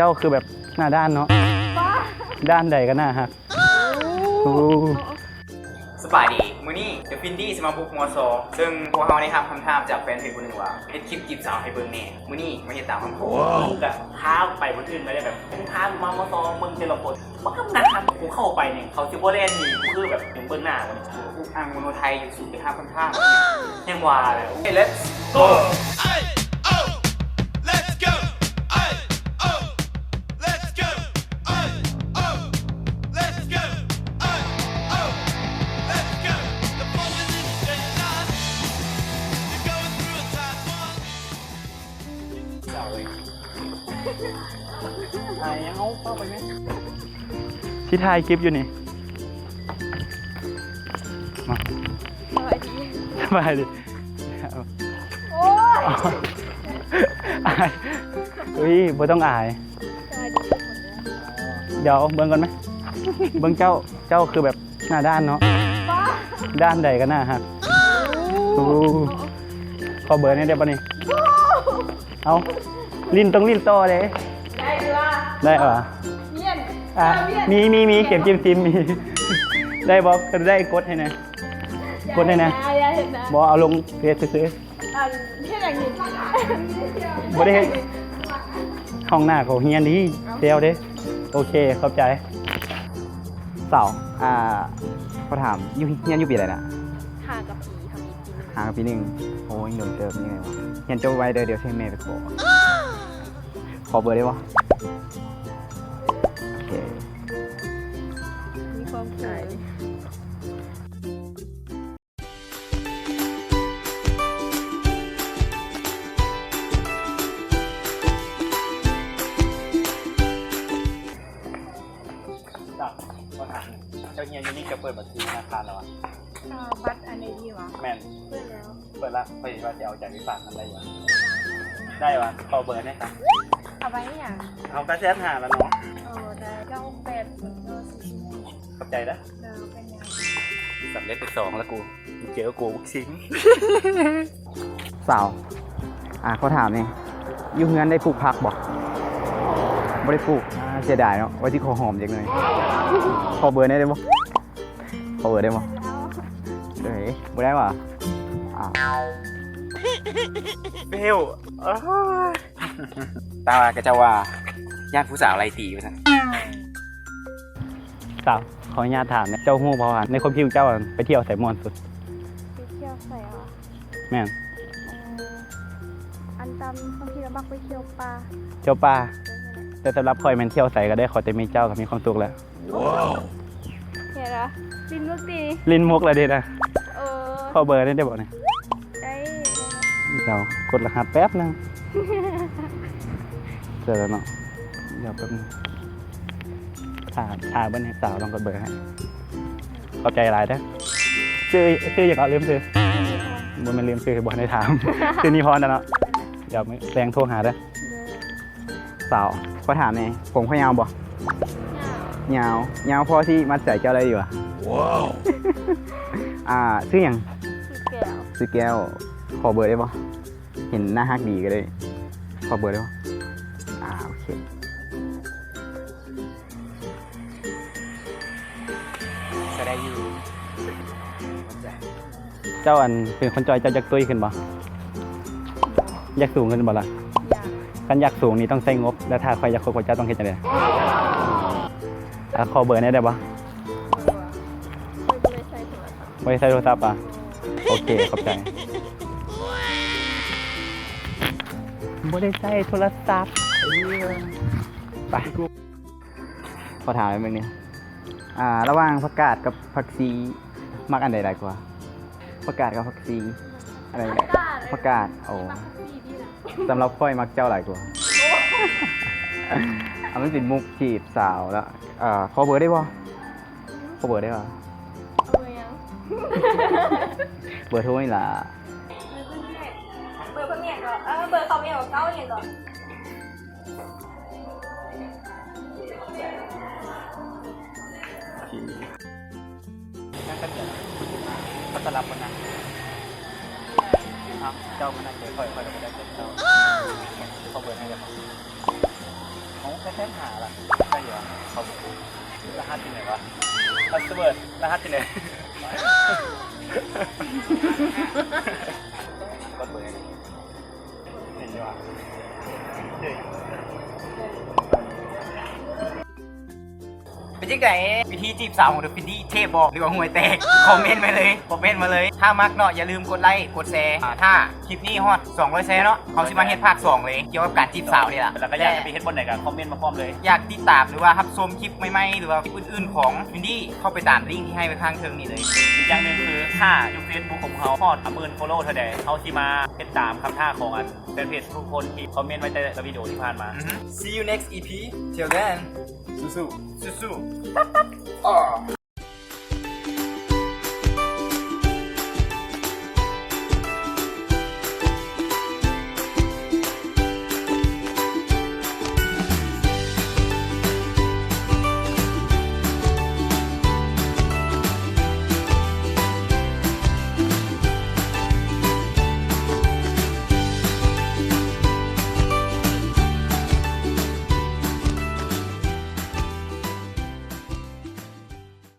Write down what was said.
ເຈົ້າຄືແບບໜ້າດ້ານເນາະ. ດ້ານໃດກໍໜ້າຮັກ. ໂອ້ ສະບາຍດີ ມື້ນີ້ເດີຟິນດີ້ຊິມາບຸກມໍຊໍ ເຊິ່ງພວກເຮົາໄດ້ຮັບຄຳຖາມຈາກແຟນເພຈຜູ້ໜຶ່ງວ່າ ເຮັດຄລິບຈີບສາວໃຫ້ເບິ່ງແດ່. ມື້ນີ້ມາເຮັດຕາມຄຳຂໍ ເຂົາກໍພາໄປບ່ອນອື່ນມາໄດ້ ແບບ ພາມາມໍຊໍເບິ່ງແຕ່ລະຄົນ ບັກກຳໜັກ ກູເຂົ້າໄປນີ້ ເຂົາຊິບໍ່ແລ່ນໜີ ຄືແບບ ຍັງເບິ່ງໜ້າບໍ່ນີ້ ອຸອັງມະໂນໄທຢູ່ ສູນໄປຫາຄົນທາງ ຍັງວ່າແຫຼະ. ເອີ ເລັດໂກ ຊິຖ່າຍຄລິບຢູ່ນີ້ ມາ ສະບາຍດີ ສະບາຍດີ. ໂອ້ຍ ອາຍ ອຸ້ຍ ບໍ່ຕ້ອງອາຍ. ດຽວເບິ່ງກ່ອນໄໝ ເບິ່ງເຈົ້າ ເຈົ້າຄືແບບໜ້າດ້ານເນາະ. ດ້ານໃດກໍໜ້າຮັກ. ໂອ້ ຂໍເບີແດ່ໄດ້ບໍ່ນີ້? ເອົ້າ ຫຼິ້ນຕ້ອງຫຼິ້ນຕໍ່ເດ້. ໄດ້ຢູ່ຫວາ? ໄດ້ຫວາ? ມີອັນ ອ່ະ ມີ ມີ ມີ ມີ ເຂັມຈິ້ມຊິມ ມີ. ໄດ້ບໍ່? ຄັນໄດ້ກົດໃຫ້ແດ່ ກົດໃຫ້ແດ່. ບໍ່ ເອົາລົງເຟສຊື່ໆ. ອັນ ເຮັດຫຍັງນີ້? ບໍ່ໄດ້ເຮັດ ຫ້ອງໜ້າເຂົາຮຽນດີ ເອົ້າ ແຊວເດ້. ໂອເຄ ຂອບໃຈ. ສາວ ອ່າ ຂໍຖາມ ຢູ່ ຮຽນຢູ່ປີໃດນະ? ຫ້າກັບປີ ຫ້າກັບປີໜຶ່ງ ຫ້າກັບປີໜຶ່ງ. ໂອ້ ຍັງດົນເຕີບນີ້ໄງວະ. ຮຽນຈົບໄວເດີ ດຽວຊິໃຫ້ແມ່ໄປຂໍ. ຂໍເບີໄດ້ບໍ່? ໂອເຄ ມີຄວາມເຂີນ. ເຈົ້າຮຽນຢູ່ນີ້ ເຈົ້າເປີດບັນຊີທະນາຄານແລ້ວຫວາ? ເອີ ບັດອັນນີ້ຫວາ? ແມ່ນ ເປີດແລ້ວ ເປີດລະ. ຂ້ອຍວ່າຊິເອົາໃຈໄປຝາກນຳໄດ້ຢູ່ຫວາ? ໄດ້ຫວາ? ຂໍເບີແດ່ຊະ. ເອົາໄວ້ຫຍັງ? ເອົາກະແຊັດຫາລະເນາະ. ໂອ້ ໄດ້ ເກົ້າຫົກແປດ ຂອບໃຈເດີ. ໂດຍ ເປັນຫຍັງ? ສຳເລັດໄປສອງລະກູ ເຈີກູບັກຊິງ. ສາວ ອ່າ ຂໍຖາມແດ່ ຢູ່ເຮືອນໄດ້ປູກຜັກບໍ່? ບໍ່ໄດ້ປູກ. ອ່າ ເສຍດາຍເນາະ ວ່າຊິຂໍຫອມຈັກໜ່ອຍ. ຂໍເບີແດ່ໄດ້ບໍ່? ຂໍເບີໄດ້ບໍ່? ເອີຍ ບໍ່ໄດ້ຫວາ? ອ່າ ເຟວ. ຕາວ່າ ຂະເຈົ້າວ່າຢ້ານຜູ້ສາວໄລ່ຕີວ່າຊັ້ນ. ສາວ ຂໍອະນຸຍາດຖາມແດ່ ເຈົ້າຮູ້ບໍ່ວ່າໃນຄວາມຄິດຂອງເຈົ້າ ໄປທ່ຽວໃສມ່ວນສຸດ? ໄປທ່ຽວໃສຫວາ? ແມ່ນ. ເອີ ອັນຕາມຄວາມຄິດລະມັກໄປທ່ຽວປ່າ. ທ່ຽວປ່າ? ແຕ່ສຳລັບຂ້ອຍແມ່ນທ່ຽວໃສກໍໄດ້ ຂໍແຕ່ມີເຈົ້າກໍມີຄວາມສຸກແລ້ວ. ວ້າວ ເຫັນລະ ຫຼິ້ນມຸກຕິ ຫຼິ້ນມຸກລະເດນະ. ເອີ ຂໍເບີໄດ້ບໍ່ນີ້? ໄດ້. ດຽວກົດລະຫັດແປັບໜຶ່ງ. ເຈີແລ້ວເນາະ ດຽວແປັບໜຶ່ງ ຖ້າ ຖ້າເບິ່ງໃຫ້ສາວລອງກົດເບີໃຫ້. ຂອບໃຈຫຼາຍເດີ. ຊື່ ຊື່ຫຍັງເກາະ? ລືມຊື່. ບໍ່ແມ່ນລືມຊື່ ບໍ່ໄດ້ຖາມ. ຊື່ນິພອນເນາະ. ດຽວແລງໂທຫາເດີ. ສາວ ຂໍຖາມແດ່ ຜົມຂ້ອຍຍາວບໍ່? ຍາວ ຍາວພໍຊິມັດໃຈເຈົ້າໄດ້ຢູ່ຫວາ? ວ້າວ ອ່າ ຊື່ຫຍັງ? ຊື່ແກ້ວ ຊື່ແກ້ວ. ຂໍເບີໄດ້ບໍ່? ເຫັນໜ້າຮັກດີກໍໄດ້ ຂໍເບີໄດ້ບໍ່? ອ່າ ໂອເຄ. ກໍໄດ້ຢູ່. ເຈົ້າ ອັນ ເປັນຄົນຈ່ອຍ ເຈົ້າຢາກຕຸ້ຍຂຶ້ນບໍ່? ຢາກສູງຂຶ້ນບໍ່ລະ? ຢາກ. ຄັນຢາກສູງນີ້ຕ້ອງໃຊ້ງົບ ແລ້ວຖ້າຂ້ອຍຢາກຄົບກັບເຈົ້າຕ້ອງເຮັດຈັ່ງໃດ? ອ່າ ຂໍເບີແດ່ໄດ້ບໍ່? ບໍ່ ຂ້ອຍບໍ່ໄດ້ໃຊ້ໂທລະສັບ. ບໍ່ໄດ້ໃຊ້ໂທລະສັບຫວາ? ໂອເຄ ຂອບໃຈ. ບໍ່ໄດ້ໃຊ້ໂທລະສັບ. ໄປ. ຂໍຖາມແປັບໜຶ່ງ ອ່າ ລະຫວ່າງຜັກກາດກັບຜັກຊີ ມັກອັນໃດຫຼາຍກວ່າ? ຜັກກາດກັບຜັກຊີ ອັນໃດ? ຜັກກາດ. ຜັກກາດ. ໂອ້ ສຳລັບຂ້ອຍມັກເຈົ້າຫຼາຍກວ່າ. ອັນ ມັນເປັນມຸກຈີບສາວລະ. ເອີ ຂໍເບີໄດ້ບໍ່? ຂໍເບີໄດ້ບໍ່? ເບີຫຍັງ? ເບີໂທນີ້ລະ. ເບີເພິ່ນຫຍັງເກາະ? ເອີ ເບີເຂົາຫຍັງເກາະ? ເກົ້າຫຍັງເກາະ? ໂອເຄ ນັ້ນກໍດຽວ ກໍສະຫຼັບກັນນະ. ເອົ້າ ເຈົ້າມານັ່ງເດີ ຂ້ອຍ ຂ້ອຍກໍບໍ່ໄດ້ເປັນເຈົ້າ. ຂໍເບີໃຫ້ໄດ້ບໍ່? ເອົ້າ ຫາລະ ໄດ້ຢູ່ວະ ເຂົາ ລະຫັດຢູ່ໃນວະ ພາສເວີດ ລະຫັດຢູ່ໃນ ກົດເບີ ເຫັນຢູ່ວະ ເປັນຈັ່ງໃດ ວິທີຈີບສາວຂອງເດີຟິນດີ້ ເທ່ບໍ່ ຫຼືວ່າຫ່ວຍແຕກ? ຄອມເມັນໄວ້ເລີຍ ຄອມເມັນມາເລີຍ. ຖ້າມັກເນາະ ຢ່າລືມກົດໄລ ກົດແຊ. ອ່າ ຖ້າຄລິບນີ້ຮອດສອງຮ້ອຍແຊເນາະ ເຮົາຊິມາເຮັດພາກສອງເລີຍ ກ່ຽວກັບການຈີບສາວນີ້ລະ. ແລ້ວກໍຢາກໃຫ້ໄປເຮັດບ່ອນໃດກໍຄອມເມັນມາພ້ອມເລີຍ. ຢາກຕິດຕາມ ຫຼືວ່າຮັບຊົມຄລິບໃໝ່ໆ ຫຼືວ່າຄລິບອື່ນໆຂອງວິນດີ້ ເຂົ້າໄປຕາມລິ້ງທີ່ໃຫ້ໄວ້ຂ້າງເທິງນີ້ເລີຍ. ອີກຢ່າງໜຶ່ງຄື ຖ້າຢູ່ເຟສບຸກຂອງເຮົາຮອດໝື່ນຟໍໂລເທົ່າໃດ ເຮົາຊິມາເຮັດຕາມຄຳທ້າຂອງອັນ ແຟນເພຈທຸກຄົນທີ່ຄອມເມັນໄວ້ແຕ່ລະວິດີໂອທີ່ຜ່ານມາ. See you next ອີ ພີ till then ສູ້ໆ ສູ້ໆ.